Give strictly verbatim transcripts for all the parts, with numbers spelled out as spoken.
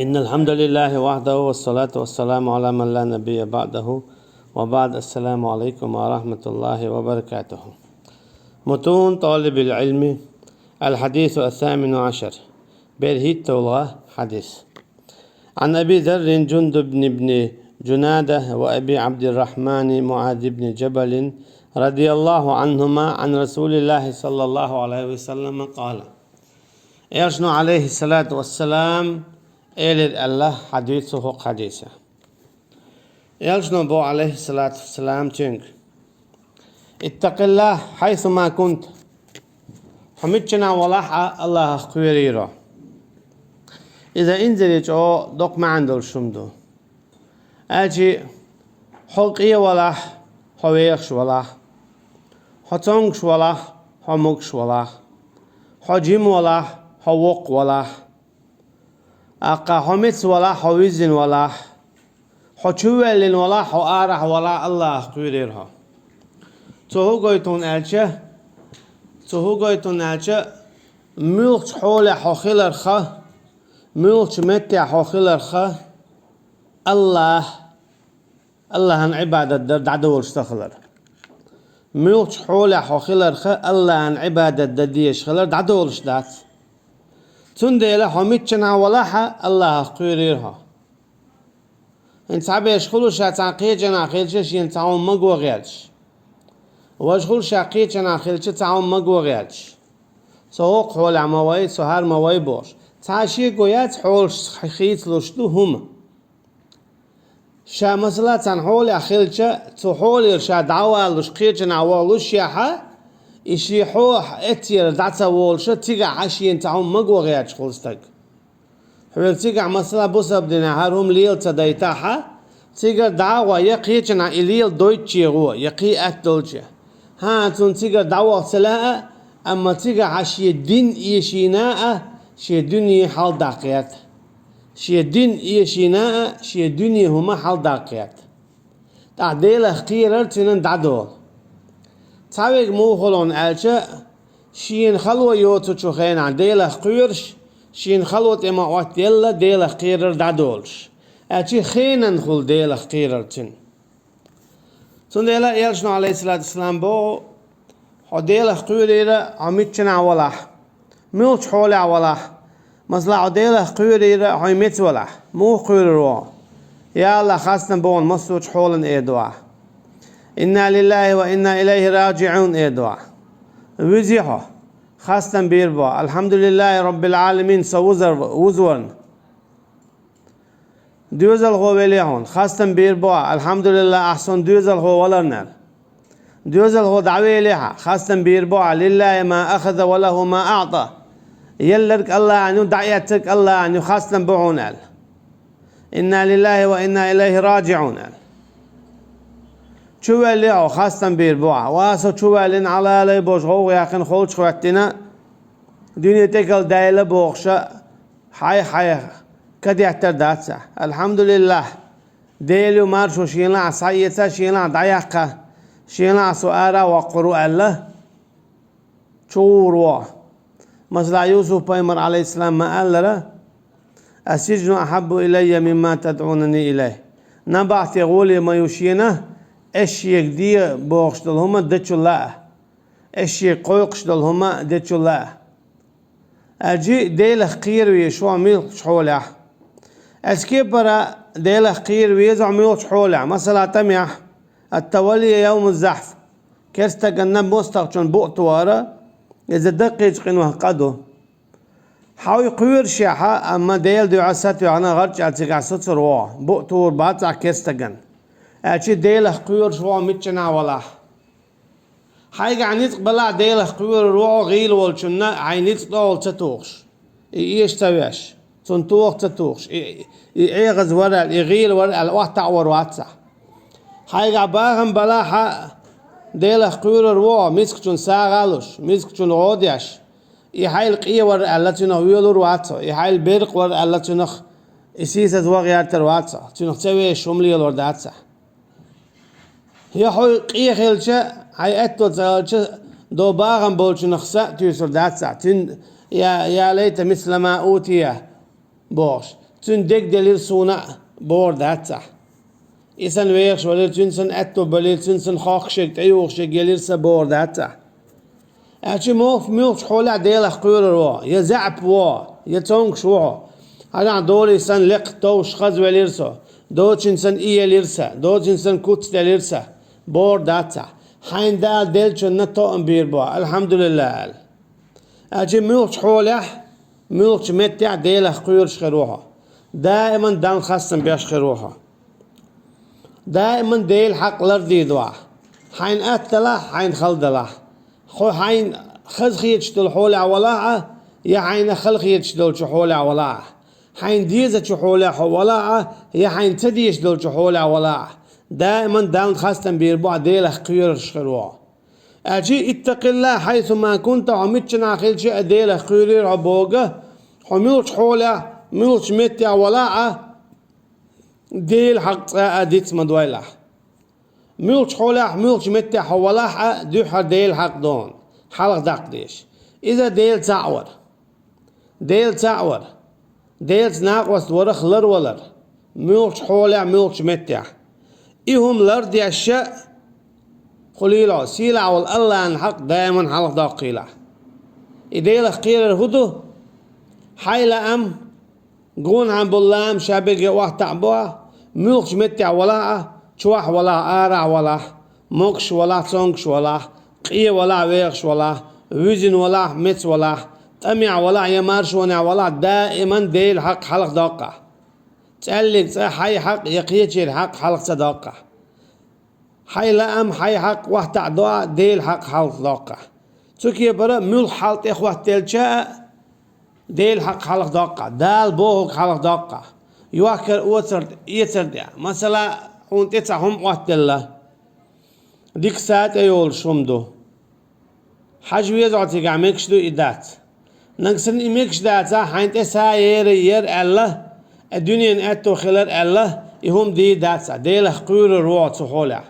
إن الحمد لله وحده والصلاة والسلام على من لا نبي بعده وبعد. السلام عليكم ورحمة الله وبركاته. متون طالب العلم، الحديث الثامن عشر. БерхӀитталгӀа хьадис. عن أبي ذر جندب بن جنادة وأبي عبد الرحمن معاذ بن جبل رضي الله عنهما عن رسول الله صلى الله عليه وسلم قال. Элчано, عليه الصلاة والسلام, элира аьлла хьадис, цо хӀокху хьадиса. Элчано боху, عليه الصلاة والسلام, цуьнга: اتق الله حيثما كنت. Хьо миччанахь валахь а, Аллахах кхоьрийра. Иза инзаре чӀогӀа доккха маьӀна долуш хӀума ду. Аьлчи, хьо къе валахь, хьо вехаш валахь, хьо цомгуш валахь, хьо могуш валахь, хьо жима валахь, хьо воккха валахь, аккха хьо меца валахь, хьо виззина валахь, хьо чувоьллина валахь, хьо арахь валахь, Аллахах кхоьрийра хьо. Цо хӀун гойту хьуна аьлча, цо хӀун гойту хьуна аьлча, муьлххачу хьолехь хьо хиларх, муьлххачу меттехь хьо хиларх, Аллах, Аллахьан Ӏибадат дар дӀадолуш ца хилар. Муьлххачу хьолехь хьо хиларх, Аллахьан Ӏибадат дан дезаш хилар дӀадолуш дац. Цундела хьо миччанахь валахь а, Аллахах кхоьрийра хьо. ХӀинца цхьаберш хуьлу ша цхьана кхечанахь хилча шена цхьа хӀума маго гӀерташ. Важа хуьлу ша кхечанахь хилча цхьа хӀума маго гӀерташ. Со хӀокху хьолехь ма вай, со хӀара ма вай бохуш. Цхьа шеко яц, хьолаш хийцалуш ду хӀума. Ша, масала, цхьана хьолехь хилча, цу хьолера ша дӀа а валлуш, кхечанахь вахлушехь, и шен хьо эццера дӀа ца волуш, цигахь шена цхьа хӀума маго гӀерташ хуьлу стаг. Хьоьга цигахь, масала, бусалба динехь хӀара хӀума лела ца дайтахь, цигара дӀа а гӀо, я кхечанахь и лела дойтуче гӀо, я кхин атта долче. ХӀан, цунна цигара дӀаваха ца лаьа, амма цигахь шен дин эшийна а, шен дуьне хьалдаккха гӀерта. Шен дин эшийна а, шен дуьне хӀума хьалдаккха гӀерта. ТӀаккха Делах кхерар цуьнан дӀадолу. Цхьаверг муха хуьлу аьлча, шена хало йоцучу хенахь Делах кхоьруш, шена хало тӀе ма-Ӏоттаелла Делах кхерар дӀадолуш. Аьлча хенан хуьлу Делах кхерар цуьнан. Цундела Элчано, Ӏалайхиссалату вассалам, боху: «Хьо Делах кхоьрийра, хьо миччанахь валахь, муьлххачу хьолехь валахь. Масала, хьо Делах кхоьрийра, хьо меца валахь, муха кхоьрур ву хьо? Я АллахӀ, хастам бу хьуна массочу хьолан», — эр ду ахь. «Инна лиллахӀи ва инна илайхӀи раджиӀун», — эр ду ахь. Вуьзий хьо? Хастам бийр бу: «АлхьамдулиллахӀи роббил Ӏаламин, со вузар-, вузварна». Доьзалхо велий хьуна, хастам бийр бу ахь: «АлхьамдулиллахӀ, ахь суна доьзалхо валарна», — аьлла. Доьзалхо дӀавелий хьан, хастам бийр бу ахь: «ЛиллахӀи ма ахаза ва лахӀу ма аӀта». Елларг АллахӀан ю, дӀаэцнарг АллахӀан ю, хастам бу хьуна, аьлла. «Инна лиллахӀи ва инна илайхӀи раджиӀун», — аьлла. Чувоьллий хьо, хастам бийр бу ахь. «Ва со чувоьллина, Ӏалалай», — бохуш гӀовгӀа яьккхина, холчу хӀоьттина, дуьне тӀекал дайла бохуша, хьай-хьай кадеттар дац ахь. «АлхьамдулиллахӀ, Дела ю маршо, шена лаахь схьаэца, шена лаахь дӀаяккха, шена лаахь со ара а воккхур ву», — аьлла, чугӀур ву. Масала, Юсуп-пайхамар, Ӏалайхиссалам, ма-аллара: «Ас-сиджну ахьаббу илаййа мимма тадӀунани илайхӀ». Набахте гӀоле ма ю шена, аш шега де бохуш долу хӀума дечул а, аш шега кхойкхуш долу хӀума дечул а. Аьлчи Делах кхера веза хьо муьлххачу хьолехь. Ас кепара Делах кхера веза хьо муьлххачу хьолехь. Масала, тӀамехь: «Ат-таваллия явмаз-захф». Керстагана мостагӀчун буа тохара, иза даккхийчу къинойх къа ду. Хьо кхоьрушехь, амма Делан дуьхьа сатоьхна гӀарчӀ аьлла цигахь соцур ву хьо, буа тухур бац ахь керстагана. Аьлчи Делах кхоьруш ву хьо миччанахь валахь. Хьайгахь ницкъ балахь Делах кхоьрур ву хьо гӀийла волчунна, хьайн ницкъ тӀехула ца тухуш, и эша ца веш, цунна тоха ца тухуш, и, и эгӀаз вара аьлла, и гӀийла вара аьлла, оттавор вац ахь. Хьайгахь бахам балахь, Делах кхоьрур ву хьо мискачун сагӀа а луш, мискачун гӀо а деш, и хьайл къе вара аьлла, цуьнах воьлур вац хьо, и хьайл беркъа вара аьлла, цуьнах и сийсаз ван гӀертар вац хьо, цуьнах ца вешаш хӀума лелор дац ахь. Я хьо къе хилча, хьайн аьтто ца хилча, до бахам болчунах са а туьйсур дац ахь. Цуьнан: «Я, я лайта мисла ма утия», — бохуш. Цуьнан дерг делира суна а, бора дац ахь. И санна вехаш валира, цуьнан санна аьтто балийра, цуьнан санна хохкашерг, тӀеюхашерг елира сан, бора дац ахь. Аьлча мух-, муьлххачу хьолехь Делах кхоьрур ву, я заьӀап ву, я цомгуш ву хьо. Хьажахь, долий санна лекха товш хаза велира со, доцийна санна и елира сан, доцийна санна куц делира сан, бора дац ахь. Хьайна Дала деллачунна тоам бийр бу, алхьамдулиллахӀ аьлла. Аьлча муьлххачу хьолехь, муьлххачу меттехь Делах кхоьруш хир ву хьо. Даиман Далла хастам беш хир ву хьо. Даиман Делан хьакъ лардийр ду ахь. Хьайна атта далахь, хьайна хала далахь. Хьо хьайна хаза хеташ долу хьолехь валахь а, я хьайна хала хеташ долчу хьолехь валахь а. Хьайна дезачу хьолехь хьо валахь а, я хьайна ца дезаш долчу хьолехь валахь а. Даиман Далла хастам бийр бу ахь, Делах кхоьруш хир ву хьо. Аьлча, иттакъиллахӀ хьайсу ма кунта, хьо миччанахь хилча а Делах кхоьрийра хьо боху, хьо муьлххачу хьолехь, муьлххачу меттехь валахь а, Делан хьакъ цкъа а диц ма дойлахь. Муьлххачу хьолехь, муьлххачу меттехь хьо валахь а, дуьххьара Делан хьакъ ду хьуна хьалха даккха дезаш. Иза Дела цхьаъ вар. Дела цхьаъ вар. Делаца накъост варах ларвалар. Муьлххачу хьолехь, муьлххачу меттехь. И хӀума лардеш а, кхулийла хьо, сийлахь волу АллахӀан хьакъ даиман хьалха доккхийла. И Делах кхерар хӀун ду? Хьайн лаам, гонахьа болу лаам ша берриге охьатаӀ бохь, муьлххачу меттехь валахь а, чохь валахь, арахь валахь, могуш валахь, цомгуш валахь, къен валахь, вехаш валахь, вуьзина валахь, меца валахь, тӀамехь валахь я маршонехь валахь, даиман Делан хьакъ хьалха доккхахь. ЦӀаьллиг цкъа хьайн хьакъ я кхечеран хьакъ хьалха ца доккхахь. Хьайн лаам, хьайн хьакъ охьатаӀ до а, Делан хьакъ хьалха доккхахь. Цу кепара муьлхха хьал тӀехӀоттаделча а, Делан хьакъ хьалха доккхахь, Дала бохург хьалха доккхахь. Йохкар оцар, эцар тӀехь. Масала, хьуна тӀе цхьа хӀума Ӏоттаделла. Дика са тӀейолуш хӀума ду. Хьажа веза хьо цигахь, мегаш ду и дац. Нагахь санна и мегаш дацахь, хьайн тӀе са ер а яра аьлла, э, дуьненан аьтто хилар аьлла, и хӀума дийр дац ахь, Делах кхоьрур ву хьо цу хьолехь.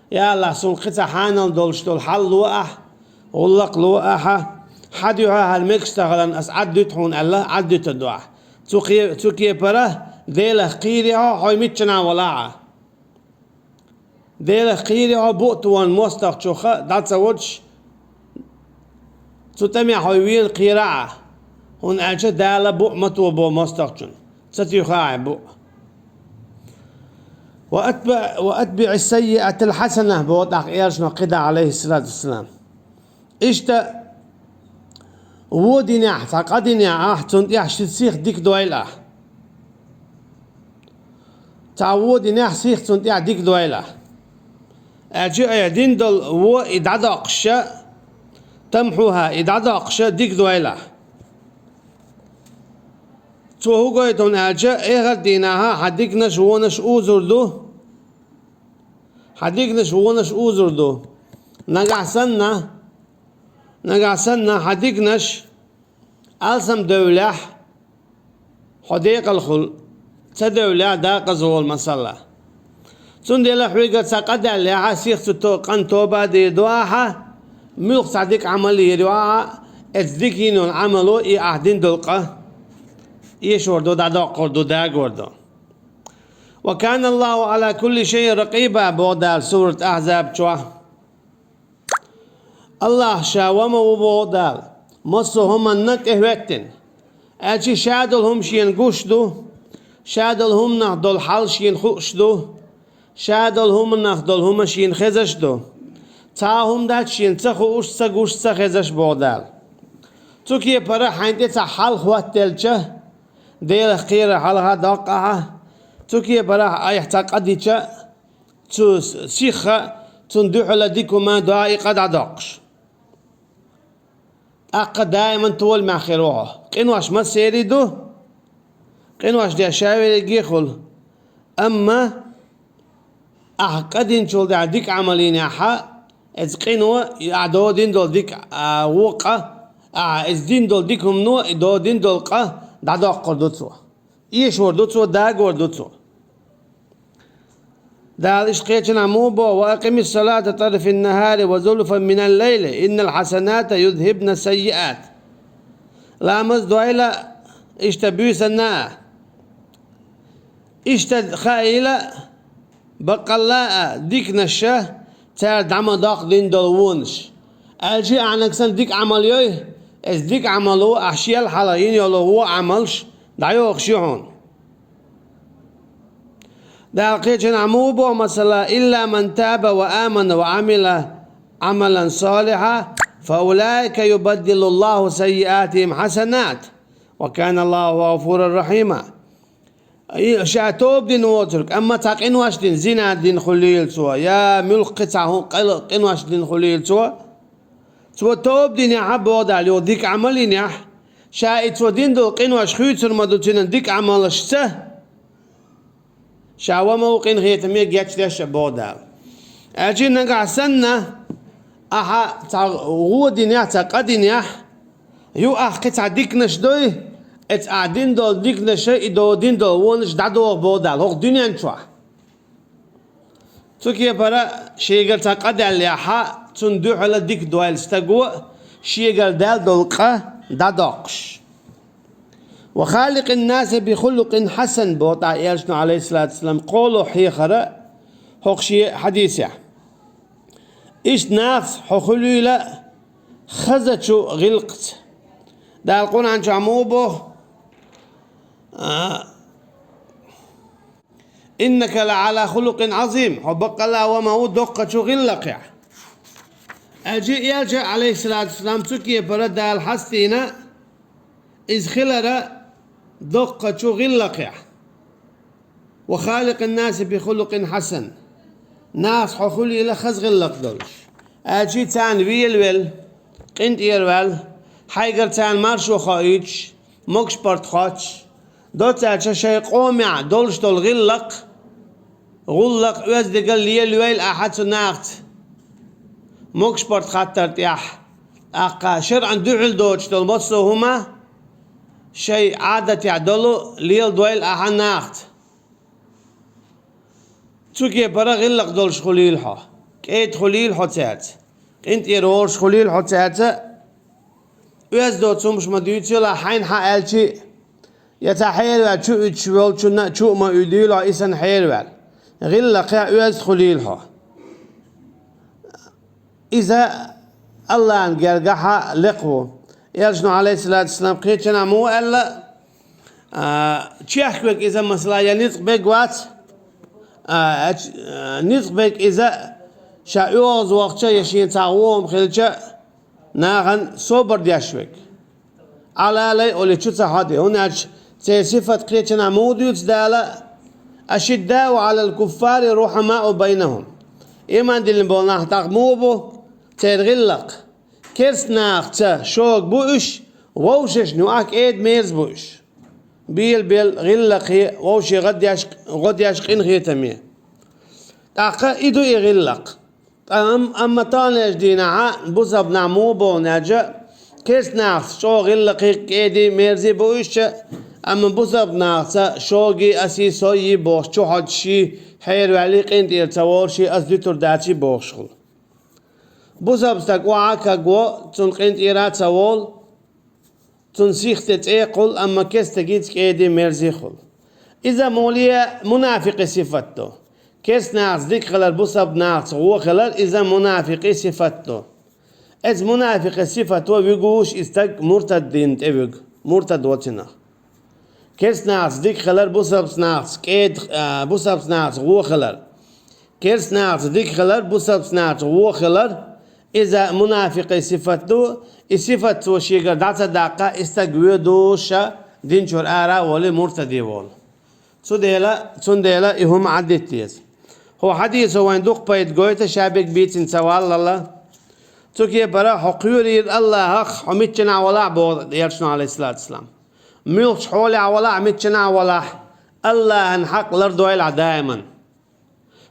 Я АллахӀ, суна кхин цхьа хьанал долуш долу хьал ло ахь, гӀуллакх ло ахьа, хьан дуьхьа хӀара мегаш ца хиларна ас Ӏад дуьту хьуна аьлла, Ӏад дуьтур ду ахь. Цу кхе-, цу кепара Делах кхийри хьо, хьо миччанахь валахь а. Делах кхийри хьо, буъ тохна мостагӀчух дӀа ца водуш, цу тӀамехь хьо вена кхерахь а, хӀунда аьлча Дала буъ ма тобо мостагӀчун, ца туьйхахь а буъ. «Ва атбаӀ-, ва атбиӀи саййиӀатал хьасана», боху тӀаккха элчано кхидӀа, Ӏалайхиссалату вассалам. Иштта, вон динехь, цхьа къа динехь ахь, цунна тӀехь ши сиха дика дойла ахь. Цхьа вон динехь, сиха цунна тӀехь дика дойла ахь. Аьлча айхьа дина долу вон и дӀадоккхуша, тамхьуха и дӀадоккхуша дика дойла ахь. Цо хӀун гойту хьуна аьлча, эхарт дийнахьа хьан диканаш, вонаш узур ду, хьан диканаш, вонаш узур ду. Нагахь санна, нагахь санна хьан диканаш алсам девллехь, хьо декъала хуьлу, ца девллехь, декъаза волу масала. Цундела хьоьгара цхьа къа даьллехьа, сиха цу то-, къан тоба а дийр ду ахьа, муьлхха цхьа дика Ӏамал йийр ю ахьа, эцу дика йина йолу Ӏамало и ахь дина долу къа эшор ду, дӀадоккхур ду, дагор ду. «Ва кана Аллаху Ӏала кулли шайин ракъиба», боху Дала сурат Ахьзаб чохь. АллахӀ Ша ва ма ву боху Дала, массо а хӀуманна тӀехӀоьттина. Аьлча Ша долу хӀума Шена гуш ду, Ша долу хӀуманах долу хьал Шена хууш ду, Ша долу хӀуманах долу хӀума Шена хезаш ду. Цхьа а хӀума дац Шена ца хууш, ца гуш, ца хезаш боху Дала. Цу кепара хьайн тӀе цхьа хьал хӀоттаделча, Делах кхерар хьалха доккху ахьа, цу кепара айхьа цхьа къа дича, цу с-, сиха, цунна дуьхьала дика хӀума доӀа и къа дӀадоккхуш. ТӀаккха даиман толамехь хир ву хьо. Къинош массерий ду? Къинош деш ша верриге а хуьлу. Амма ахьа къа динчул тӀаьхьа дика Ӏамал йинехьа, эцу къино, ахьа додина долу дика, а, вукъа, а, эцу дина долу дика хӀумано и додина долу къа дӀадоккхур ду цо. Эшор ду цо, дагор ду цо. Дала иштта кхечанхьа муха боху: «Ва акъимис салата тарафин нахари ва зулфан минал лайли, иннал хьасаната юзхибна саййиат». Ламаз дойла иштта буьйсанна а, Иштта хаийла, баккъалла а диканаш цара дӀа ма доккху дина долу вонаш. Аьлча а нагахь санна дика Ӏамал йой, иза дика Ӏамал ву, ахь шел хьалха йина йолу вон Ӏамалш дӀайохуш ю хьуна. Дала кхечанхьа муха боху, масала: «Илла ман таба ва амана ва амила амалан салиха, фа улаика юбаддилу Аллаху саййиатихим хьасанат, ва кана Аллаху гъафуран рахима». И ша тоба дина воцург, амма цхьа къинош дина, зина дина хуьлийла цо, я муьлхха цхьа хӀу-, къил-, къинош дина хуьлийла цо, цо тоба динехь а, боху Дала, юха дика Ӏамал йинехь, ша и цо дина долу къинош хуьйцур ма ду цуьнан дика Ӏамалашца, ша ван ма ву къинхетаме гечдеш а, боху Дала. Аьлча нагахь санна, ахьа цхьа гӀо динехь, цхьа къа динехь, ю ахь кхин цхьа диканаш дой, эца ахь дина долу диканаша и до дина долу вонаш дӀадоху, боху Дала, хӀокху дуьнен чохь. Цу кепара шегара цхьа къа даьллехьа, цунна дуьхьала дика дойла стаго шегара даьлла долу къа дӀадоккхуш. «Ва халикъин наса би хулукъин хьасан», боху тӀаккха Элчано, алейхиссалату вассалам, кхоло хьехара хӀокху шен хьадисехь. Иштта нахаца хьо хуьлийла хазачу гӀиллакхца. Дала Къуръан чохь муха боху: а, «Иннака ла ала хулукъин азим», хьо баккъалла ван ма ву доккхачу гӀиллакхехь. Аьлча Элча, алейхиссалату вассалам, цу кепара Дала хьастийна иза хилара доккхачу гӀиллакхехь. «Ва халикъин наса би хулукъин хьасан». Нахаца хьо хуьлийла хаза гӀиллакх долуш. Аьлча царна велавелла, къинтӀера ваьлла, хьайгара царна маршо хоуьйтуш, могуш-паргӀат хоттуш, доцца аьлча шайн къомехь долуш долу гӀиллакх, гӀуллакх, оьздангалла лелайойла ахьа цу нахаца. Могуш-паргӀат хаттар тӀехь, тӀаккха шаръан дуьхьал доцуш долу массо а хӀума шайн Ӏадатехь долу леладойла ахьа нахаца. Цу кепара гӀиллакх долуш хуьлийла хьо, кӀеда хуьлийла хьо цаьрца, къинтӀера волуш хуьлийла хьо цаьрца, оьзда доцу хӀумаш ма дуьйцийла хьайна хьан аьлчи, я цхьа хьераваьлла чу уьдуш волчунна а чу а ма уьдийла хьо, и санна хьераваьлла. ГӀиллакхехь оьзда хуьлийла хьо. Иза Аллахьан гергахьа лекха ву. Элчано, алейхиссалату вассалам, кхечанхьа муха аьлла, а, чехка верг иза, масала, я ницкъ берг вац, а, а, ч-, а, ницкъ берг иза ша оьгӀаз вахча я шен цхьа гӀо хӀума хилча, нахана собар деш верг. Ӏалалай олий чу ца хьоди, хӀунда аьлча церан сифат кхечанхьа муха дуьйцу Дала: «Ашиддау Ӏалал куффари рухьамау байнахум». Иман диллина болу нах тӀаккха муха бу? Церан гӀиллакх. Керста нахаца шога бу уьш, вовшашна юкъахь кӀеда-мерза бу уьш. Бела-бела гӀиллакхе, вовше гӀо деш, гӀо деш къинхетаме. ТӀаккха и ду и гӀиллакх. Ам-, амма таханлерчу дийнахьа бусалба нах муха боху аьлча, керста нахаца чӀогӀа гӀиллакхе, кӀеда-мерза бу уьш, амма бусалба нахаца шога, асе, со бохуш, чухьожуш, хьераваьлла, къинтӀера ца волуш, ас дуьтур дац бохуш хуьлу. Бусалба стаг охьа а каго, цунна къинтӀера а ца волу, цунна сих тӀе цӀе а кхуллу, амма керста стагица кӀеда-мерза хуьлу. Иза муха ле, мунафикъийн сифат ду. Керста нахаца дика хилар, бусалба нахаца гӀо хилар, иза мунафикъийн сифат ду. Эцу мунафикъийн сифато вуьгуш и стаг муртад дин тӀе вуьгу, муртад ву цунах. Керста нахаца дика хилар, бусалба нахаца кӀеда, а, бусалба нахаца гӀо хилар. Керста нахаца дика хилар, бусалба нахаца гӀо хилар, иза мунафикъийн сифат ду, и сифат цо шегара дӀа ца даккха, и стаг воьдуш дин чуьра ара а волий, муртаде волу. Цудела, цундела и хӀума Ӏаддита деза. ХӀокху хьадисо вайн дукха пайда гойту, ша берг бийцина ца валлалла. Цу кепара хьо кхоьрийла Аллахьах, хьо миччанахь валахь, боху Элчано, алейхиссалату вассалам. Муьлххачу хьолехь валахь, миччанахь валахь, Аллахьан хьакъ лардойла ахь даиман.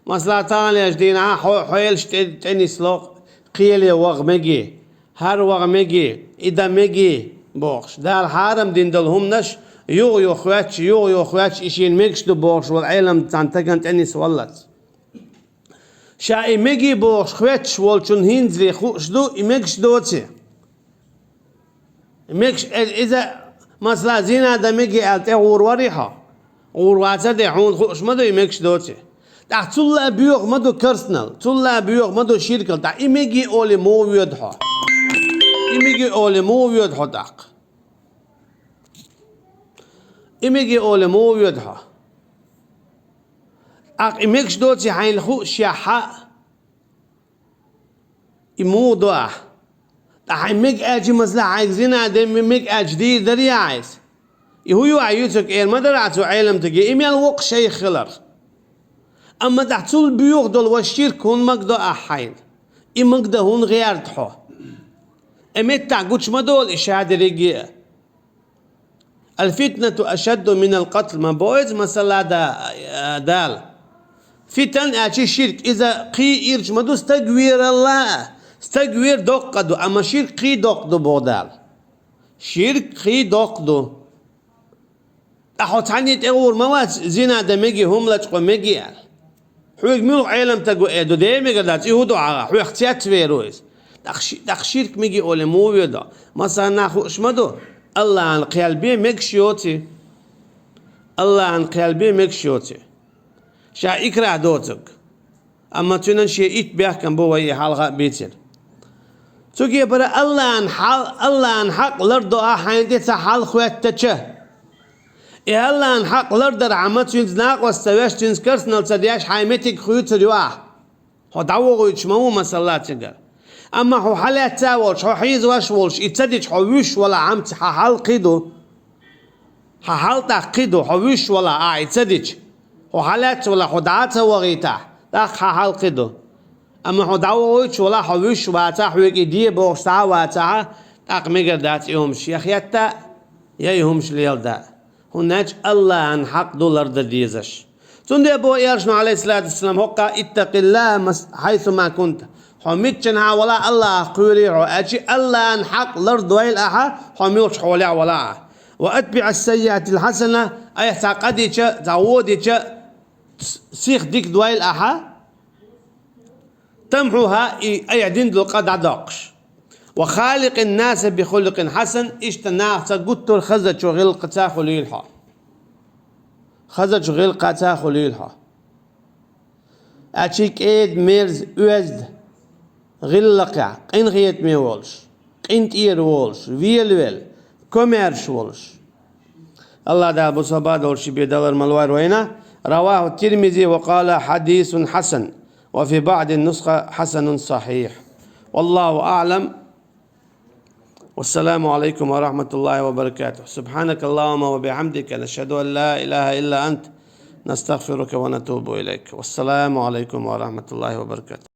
Масала, таханлерчу дийнахьа хьо-, хьо елаш тӀе-, тӀе нисло, кхеле ваха меге, хӀара ваха меге, и дан меге, бохуш. Дала хьарам дина долу хӀуманаш юха-юха хоьттуш, юха-юха хоьттуш, и шена мегаш ду бохуш волу Ӏелам цхьана стагана тӀе нисваллалц. Ша и меге бохуш хоьттуш волчун хӀинцале хууш ду, и мегаш доций? Мегаш, э, иза, масала, зина дан меге аьлла, тӀе гӀур варий хьо? ГӀур вацар де, хьуна хууш ма ду, и мегаш доций. ТӀаккха цул а боьха ма ду керстанал, цул а боьха ма ду ширкал, тӀаккха и мега олий муха воьду хьо? И мега олий муха воьду хьо тӀаккха? И мега олий муха воьду хьо? ТӀаккха и мегаш доций хьайна хууш, шех хьа а, и муха ду ахь? ТӀаккха хьайна мега аьлча, масала, хьайга зина де ме-, мега аьлча дийр дарий ахь иза? И хӀун ю ахь юьйцург, эр ма дара ахь цу Ӏеламстага, и мел воккха шайх хиларх. Амма тӀаккха цул боьха долу ваша ширк хӀунда магадо ахь хьайна? И магадан хӀунда гӀерта хьо? Э, меттахь гучу ма долу и ша дерриге а. «Аль-фитнату ашадду минал къатл», ма боху иза, масала, да-, Дала. Фитан аьлча ширк, иза кхин ирча ма ду стаг вералла а. Стаг вер доккха ду, амма ширк кхин доккха ду, боху Дала. Ширк кхин доккха ду. ТӀаккха хьо цхьанне тӀе гӀур ма вац, зина дан мега, хӀума лачкъо мега аьлла. Хьоьга муьлха Ӏеламстаг ву эр ду, де мегар дац, и хӀун ду хьан, хьоьх цецвер ву иза. ТӀаккха ши-, тӀаккха ширк мега олий муха воьду? Массарна хууш ма ду, Аллахьан кхел бен мегаш йоций? Аллахьан кхел бен мегаш йоций? Ша икрахь доцург. Амма цуьнан шен итт бехкам бу, вай и хьалха а бийцира. Цу кепара Аллахьан хьал-, Аллахьан хьакъ лардо ахь хьайна тӀе цхьа хьал хоьттача. И Аллахьан хьакъ лардархьама цуьнца накъост ца веш, цуьнца керстанал ца деш, хьайн меттиг хуьйцур ю ахь. Хьо дӀавохуьйтуш ма ву, масала, цигара. Амма хьо хьалаьцна а волуш, хьо хьийзош а волуш, и ца дича, хьо вуьйш валахь, амца хьан хьал кхин ду? Хьан хьал тӀаккха кхин ду, хьо вуьйш валахь, ахь и ца дича? Хьо хьалаьцна валахь, хьо дӀа а ца вахийтахь, тӀаккха хьан хьал кхин ду? Амма хьо дӀавохуьйтуш валахь, хьо вуьйш вацахь, хьоьга и де бохуш цхьа а вацахь, тӀаккха мегар дац и хӀумаш я хетта, я и хӀумаш лелада. ХӀунда аьлча Аллахьан хьакъ ду лардан дезаш. Цундела боху Элчано, Ӏалайхиссалату вассалам, хӀокху: «Иттакъиллаха мас-, хьайсума кунта». Хьо миччанхьа а валахь, Аллахьах кхоьрий хьо, аьлча Аллахьан хьакъ лардойла ахьа, хьо муьлхачу хьолехь а валахь. «Ва атбиӀис-саййиатал хьасана», айхьа цхьа къа дича, цхьа вон дича, с-, сиха дика дойла ахьа. «Тамхьуха», и айхьа дина долу къа дӀадоккхуш. «Ва халикъин-наса би хулукъин хьасан», иштта нахаца гуттар а хазачу гӀиллакхаца хуьлийла хьо. Хазачу гӀиллакхаца хуьлийла хьо. Аьлча кӀеда, мерза, оьзда, гӀиллакхехь, къинхетаме волуш, къинтӀера волуш, велавелла, комаьрша волуш. Аллахь Дала бусалба долуш бен далар ма лойла вайна. رواه الترمذي وقال حديث حسن، وفي بعض النسخ حسن صحيح. والله أعلم. والسلام عليكم ورحمة الله وبركاته. سبحانك اللهم وبحمدك، نشهد أن لا إله إلا أنت، نستغفرك ونتوب إليك. والسلام عليكم ورحمة الله وبركاته.